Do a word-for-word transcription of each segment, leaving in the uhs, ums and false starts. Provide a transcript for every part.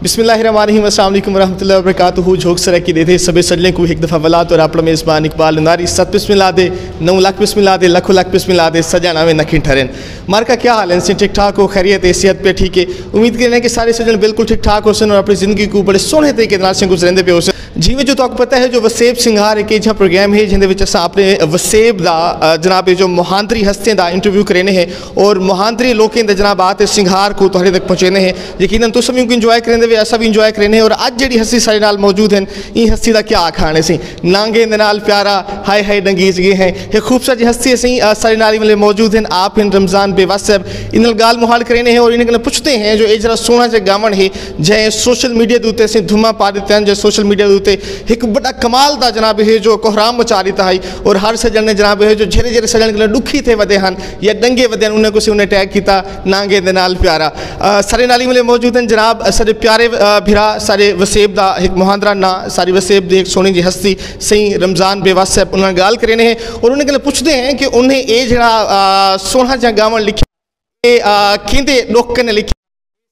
بسم اللہ الرحمن الرحیم، السلام علیکم ورحمۃ اللہ وبرکاتہ۔ جھوک سرائیکی ݙیدھے سبھے سڄݨیں کوں، ہک دفعہ ولا تور اپݨا میزبان اقبال ناری، ست بسم اللہ دے، نو لکھ بسم اللہ دے، لکھو لکھ بسم اللہ دے، سڄݨ آویں نکھیں ٹھرین۔ مارکا، کیا حال ہن سئیں؟ ٹھیک ٹھاک ہو؟ خیریت ہے؟ صحت پہ ٹھیک ہے؟ امید کریندے ہیں کہ سارے سڄݨ بالکل ٹھیک ٹھاک ہوسن اور اپݨی زندگی کوں بڑے سوہݨے طریقے دے نال سئیں گزریندے پئے ہوسن۔ جیویں جو تہاکوں پتہ ہے جو وسیب سنگھار ہک ایجھا پروگرام ہے جیندے وچ اساں اپݨے وسیب دا، آ، جناب، اے جو مہاندری ہستیاں دا انٹرویو کریندے ہیں اور مہاندری لوکیں دے، جناب، آ تے سنگھار کوں تہاݙے تک پہنچیندے ہیں۔ یقیناً تساں وی اونکوں انجوائے کریندے وے، اساں وی انجوائے کریندے ہیں۔ اور اڄ جیڑھی ہستی ساݙے نال موجود ہن، ایں ہستی دا کیا آکھاݨ ہے سئیں؟ نانگیں دے نال پیارا، ہائے ہائے ݙنگیج ڳئے ہیں۔ ہک خوبصورت جی ہستی ہے سئیں، آ، ساݙے نال ایں ویلے موجود ہن، آپ ہن رمضان بے وس صاحب۔ انہاں نال ڳالھ مہاڑ کریندے ہیں اور انہاں کنوں پچھدے ہیں جو اے جیڑھا سوہݨا جیہا ڳاوݨ ہے، جئیں سوشل میڈیا دے اتے سئیں دھماں پا ݙتیاں ہن، جئیں سوشل میڈیا دے اتے ہک وݙا کمال دا، جناب، ہے جو کوہرام مچا ݙتا ہئی۔ اور ہر سڄݨ نے، جناب، ہے جو جیڑھے جیڑھے سڄݨ کنوں ݙکھی تھئے ودے ہن یا ݙنگے ودے ہن، انہاں کوں سئیں انہیں ٹیگ کیتا نانگیں دے نال پیارا۔ آ، ساݙے نال ایں ویلے موجود ہن جناب، ساݙے پیارے، آ، بھرا، ساݙے وسیب دا ہک مہاندرا ناں، ساݙی وسیب دی ہک سوہݨی جی ہستی سئیں رمضان بے وس صاحب، انہاں نال ڳالھ کریندے ہیں اور انہاں کنوں پچھدے ہیں کہ انہیں اے جیڑھا، آ، سوہݨا جیہا ڳاوݨ لکھیا، اے، آ، کیندے ݙکھ کنوں لکھیا؟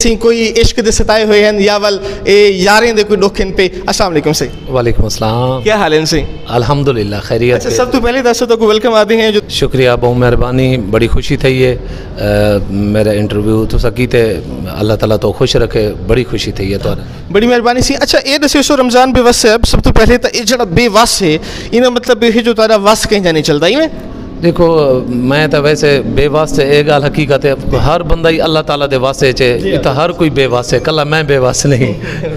سئیں کوئی عشق دے ستائے ہوئے ہن یا ول اے یاریں دے کوئی ݙکھ ہن پئے؟ السلام علیکم سئیں۔ وعلیکم السلام۔ کیا حال ہن سئیں؟ الحمدللہ، خیریت اچھا، ہے۔ سب توں پہلے تاں اساں تہاکوں ویلکم آہدے ہیں جو شکریہ، بہت مہربانی، بڑی خوشی تھئی ہے۔ اے، میرا انٹرویو تساں کیتے، اللہ تعالیٰ تہاکوں خوش رکھے، بڑی خوشی تھئی ہے تہاݙے۔ بڑی مہربانی سئیں۔ اچھا، اے ݙسیسو رمضان بے وس صاحب، سب توں پہلے تاں اے جیڑھا بے وس ہے، ایندا مطلب اے ہے جو تہاݙا وس کہیں جا نہیں چلدا، ایویں؟ ݙیکھو، میں تاں ویسے بے وس ہے، اے ڳالھ حقیقت ہے۔ ہر بندہ ہی اللہ تعالیٰ دے وس اچ ہے، اتھاں ہر کوئی بے وس ہے، کلھا میں بے وس نہیں۔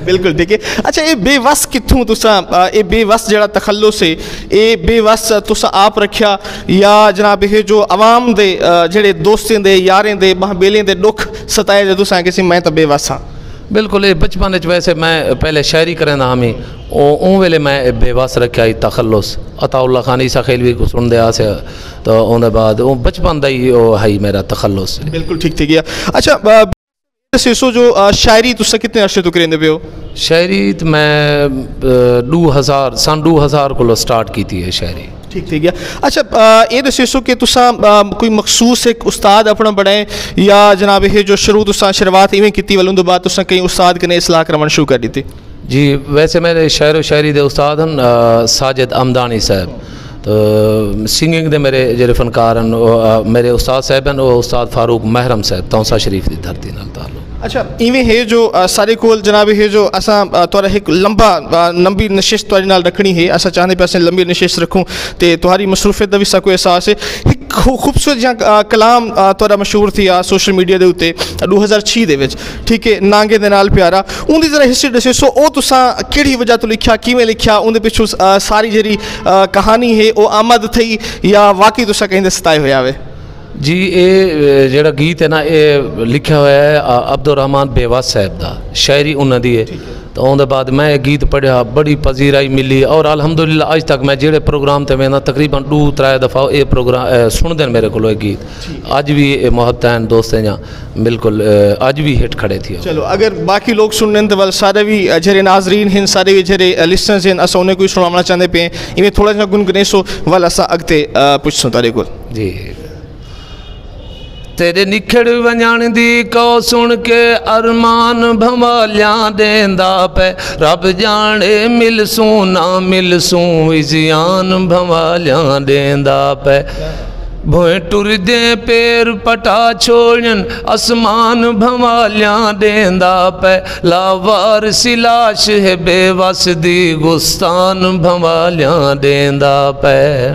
بالکل ٹھیک ہے۔ اچھا، اے بے وس کتھوں تساں، آ، اے بے وس جیڑھا تخلص ہے، اے بے وس تساں آپ رکھیا یا جناب ہے جو عوام دے، آ، جیڑھے دوستیں دے، یاریں دے، ٻہہ ٻیلیں دے ݙکھ ستائے تے تساں آکھیا سئیں میں تاں بے وس ہاں؟ بالکل، اے بچپن اچ ویسے میں پہلے شاعری کریندا ہامی، او، اوں ویلے میں بے وس رکھیا ہئی تخلص۔ عطاء اللہ خان عیسیٰ خیلوی کوں سݨدے ہاسے، تاں اوندے بعد او بچپن دا ہی او ہئی میرا تخلص۔ بالکل ٹھیک تھی ڳیا۔ اچھا، آ، ݙسیسو جو، آ، شاعری تساں کتنے عرصے توں کریندے پئے ہو؟ شاعری تے میں، آ، ݙو ہزار، سن ݙو ہزار کولوں سٹارٹ کیتی ہے شاعری۔ ٹھیک تھی ڳیا۔ اچھا، آ، اے ݙسیسو کہ تساں، آ، کوئی مخصوص ہک استاد اپݨا بݨائے یا جناب ہے جو شروع تساں شروعات ایویں کیتی ول اوندے بعد تساں کہیں استاد کنے اصلاح کروݨ شروع کر ݙتی؟ جی، ویسے میرے شعر و شاعری دے استاد ہن، آ، ساجد امدانی صاحب۔ تو سنگنگ دے میرے جیڑھے فنکار ہن، او، آ، میرے استاد صاحب ہن، او استاد فاروق محرم صاحب، تونسہ شریف دی دھرتی نال تعلق۔ اچھا، ایویں ہے جو، آ، ساݙے کول جناب ہے جو اساں، آ، تہاݙا ہک لمبا، آ، لمبی نشست تہاݙے نال رکھݨی ہے، اساں چاہندے پئے اساں لمبی نشست رکھوں تے تہاݙی مصروفیت دا وی ساکوں احساس ہے۔ ہک خو-، خوبصورت جیہاں، آ، کلام، آ، تہاݙا مشہور تھیا سوشل میڈیا دے اتے ݙو ہزار چھی دے وچ، ٹھیک ہے، نانگیں دے نال پیارا۔ اوندی ذرا ہسٹری ݙسیسو، او تساں کیڑھی وجہ توں لکھیا، کیویں لکھیا، اوندے پچھوں، آ، ساری جیڑھی، آ، کہانی ہے او آمد تھئی یا واقعی تساں کہیں دے ستائے ہوئے ہاوے؟ جی، اے، اے، جیڑھا گیت ہے نا، اے لکھیا ہویا ہے، آ، عبدالرحمن بیوس صاحب دا، شاعری انہاں دی ہے۔ ٹھیک ہے۔ تو اوندے بعد میں اے گیت پڑھیا، بڑی پذیرائی ملی اور الحمدللہ اڄ تک میں جیڑھے پروگرام تے ویندا، تقریباً ݙو ترائے دفعہ اے پروگرام، اے، سݨدن میرے کولوں اے گیت۔ ٹھیک ہے۔ اڄ وی اے محبتین دوستیں جا بالکل، اے، اڄ وی ہٹ کھڑے تھی۔ چلو، اگر باقی لوگ سݨن تے ول سارے وی، اے، جیڑھے ناظرین ہن، سارے وی جیڑھے، اے، لسنرز ہن، اساں انہیں کوئی سݨواوݨا چاہندے پئے ہیں، ایویں تھوڑا جیہا گنگنیسو ول اساں اڳتے، اے، پچھسوں تہاݙے کول۔ جی۔ تیݙے نکھڑ ونڄݨ دی کاؤ سݨ کے ارمان بھنوالیاں ݙیندا پئے۔ رب ڄاݨے ملسوں نہ ملسوں، ایزیان بھنوالیاں ݙیندا پئے۔ بھوئیں ٹردیں پیر پٹا چھوڑن، اسمان بھنوالیاں ݙیندا پئے۔ لاوارث لاش ہے بے وس دی، غصتان بھنوالیاں ݙیندا پئے۔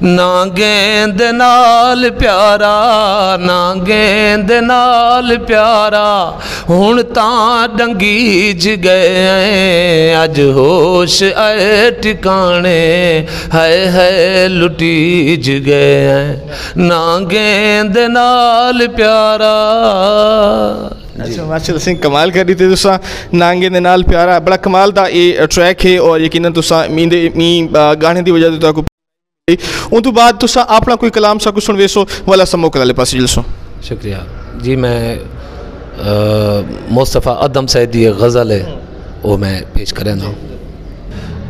نانگیں دے نال پیارا، نانگیں دے نال پیارا، ہݨ تاں ݙنگیج ڳئے ہیں، اڄ ہوش آئے ٹکاݨے، ہائے ہائے لٹیج ڳئے ہیں، نانگیں دے نال پیارا۔ اچھا، ماشاءاللہ سئیں، کمال کر ݙتے تساں۔ نانگیں دے نال پیارا، بڑا کمال دا اے ٹریک ہے اور یقیناً تساں ایندے، ایں، آ، گانے دی وجہ توں تہاکوں اوں توں بعد تساں اپݨا کوئی کلام ساکوں سݨویسو، ولا اساں موکل والے پاسے چلسوں۔ شکریہ۔ جی، میں، آ، مصطفیٰ ادم صاحب دی ایک غزل ہے، وہ میں پیش کرینداں۔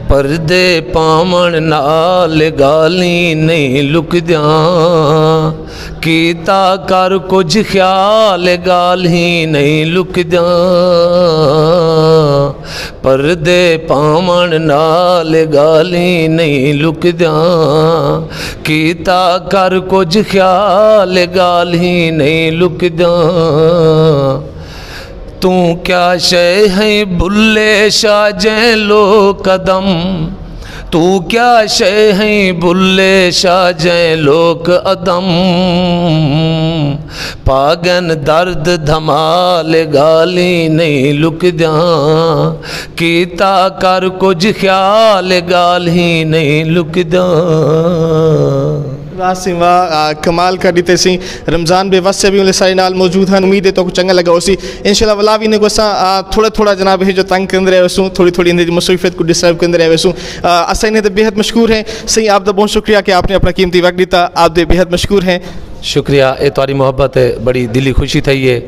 پردے پاوݨ نال ڳالھیں نہیں لکدیاں، کیتا کر کجھ خیال ڳالھیں نہیں لکدیاں۔ پردے پاوݨ نال ڳالھیں نئیں لکدیاں، کیتا کر کجھ خیال ڳالھیں نئیں لکدیاں۔ توں کیا شے ہیں بلے شاہ جیں لوک عدم، توں کیا شے ہیں بلے شاہ جیں لوک عدم، پاڳن درد دھمال ڳالھیں نئیں لکدیاں، کیتا کر کجھ خیال ڳالھیں نئیں لکدیاں۔ واہ سئیں واہ، آ، کمال کر ݙتے سئیں۔ رمضان بے وس صاحب وی ساݙے نال موجود ہن، امید ہے تہاکوں چنڳا لڳا ہوسی۔ انشاءاللہ ولا وی انہیں کوں اساں، آ، تھوڑا تھوڑا جناب ہے جو تنگ کریندے رہے ہوسوں، تھوڑی تھوڑی انہیں دی مصروفیت کوں ڈسٹرب کریندے رہے ہوسوں۔ آ، اساں انہیں تے بے حد مشکور ہیں سئیں، آپ دا بہت شکریہ کہ آپ نے اپݨا قیمتی وقت ݙتا، آپ دے بے حد مشکور ہیں۔ شکریہ، اے تہاݙی محبت ہے، بڑی دلی خوشی تھئی ہے۔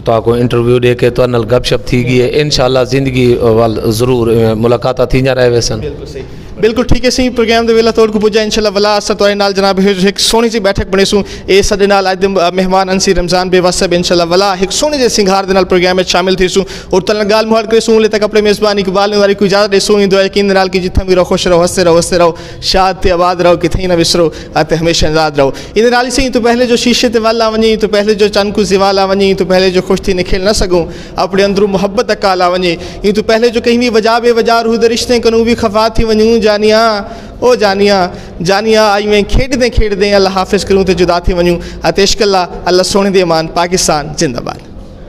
تہاکوں انٹرویو ݙے کے تہاݙے نال گپ شپ تھی ڳئی ہے، انشاءاللہ زندگی ول ضرور، اے، ملاقاتاں تھیندیاں رہ ویسن۔ بالکل صحیح۔ بالکل ٹھیک ہے سئیں، پروگرام دے ویلا توڑ کوں پڄا، انشاءاللہ ولا اساں تہاݙے نال جناب ہک سوہݨی جئی بیٹھک بݨیسوں۔ اے ساݙے نال اڄ دے مہمان ہن سئیں رمضان بے وس صاحب، انشاءاللہ ولا ہک سوہݨے جئے سنگھار دے نال پروگرام وچ شامل تھیسوں اور تہاݙے نال ڳالھ مہاڑ کریسوں۔ ہلے تک اپݨے میزبان اقبال نواری کوں اجازت ݙیسوں، ایں دعا یقین دے نال کہ جتھاں وی رہو خوش رہو، ہسدے رہو، وسدے رہو، شاد تے آباد رہو، کتھائیں نہ وسرو اتے ہمیشہ آزاد رہو۔ ایندے نال ہی سئیں، ایں توں پہلے جو شیشے تے ول آ ونڄے، ایں توں پہلے جو چن کوں زوال آ ونڄے، ایں توں پہلے جو خوش تھی نکھیل نہ سڳوں، اپݨے اندروں محبت دا کال آ ونڄے، ایں توں پہلے جو کہیں وی وجہ بے وجہ روح دے رشتیں کنوں وی خفا تھی ونڄوں، جانیاں، او جانیاں، جانیاں آئی میں کھیݙدیں کھیݙدیں اللہ حافظ کروں تے جدا تھی ونڄوں۔ اتے عشق اللہ، اللہ سوہݨے دی امان، پاکستان زندہ باد۔